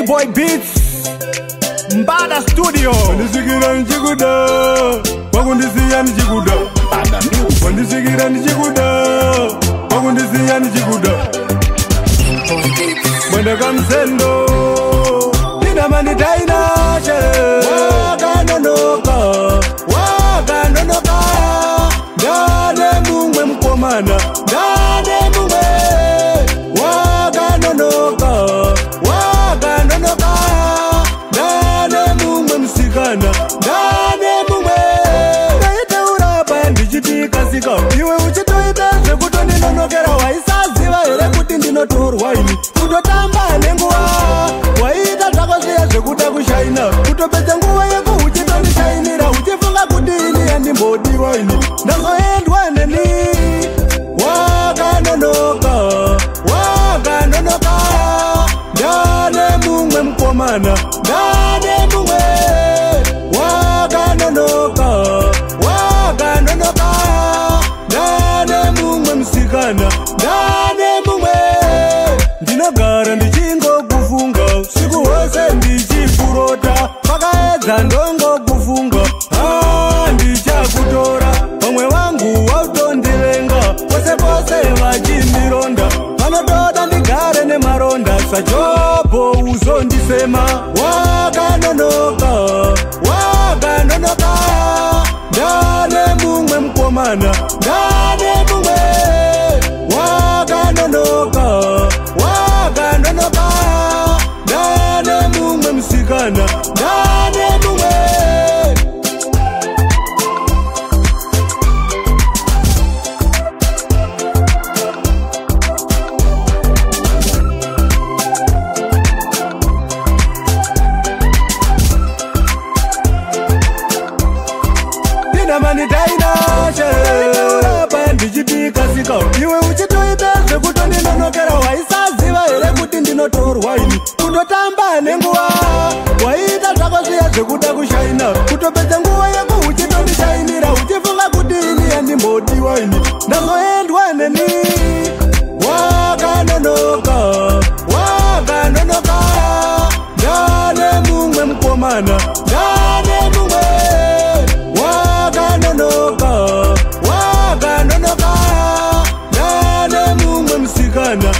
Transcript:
Big Boy Beats, Mbada Studio. Wandisigira ndichikuda, wakundisiya ndichikuda. Wandisigira ndichikuda, wakundisiya ndichikuda. Mwenda kamsendo, ndinamanditainashe. Wakanonoka, wakanonoka. Ndane mumwe mukomana, ndane mumwe. Wakanonoka, wakanonoka. Ndane mumwe musikana, ndane mumwe. Ndaitaura paya ndichitikasika, iwe uchitoita zvekutondinonokera. Waisaziva here kuti ndinotorwa ini? Kutotamba nenguva waiita zvako zviya zvekuda kushaina, kutopedza nguva yako uchitondishainira, uchifunga kuti ini handimbodiwa ini. Ndazoendwa neni. Wakanonoka, wakanonoka. Ndane mumwe mukomana, ndane mumwe. Wakanonoka, wakanonoka. Ndane mumwe musikana, ndane mumwe. Ndinogara ndichingokufunga usiku hwose ndichikurota, pakaedza ndongokufunga. Ndichakutora vamwe vangu wautondivenga, pose pose vachindironda, vanotoda ndigare nemaronda. Sajobho uzondisema. Wakanonoka, wakanonoka. Ndane mumwe mukomana, ndane mumwe. Wakanonoka, wakanonoka. Ndane mumwe musikana, ndane mumwe. Ndinamanditainashe paya ndichitikasika, iwe uchitoita zvekutondinonokera. Waisaziva here kuti ndinotorwa ini? Kutotamba nenguva waiita zvako zviya zvekuda kushaina, kutopedza nguva yako uchitondishainira, uchifunga kuti ini handimbodiwa ini. Ndazoendwa neni. Wakanonoka, wakanonoka. Ndane mumwe mukomana, ndane mumwe. Wakanonoka, wakanonoka. Ndane mumwe musikana,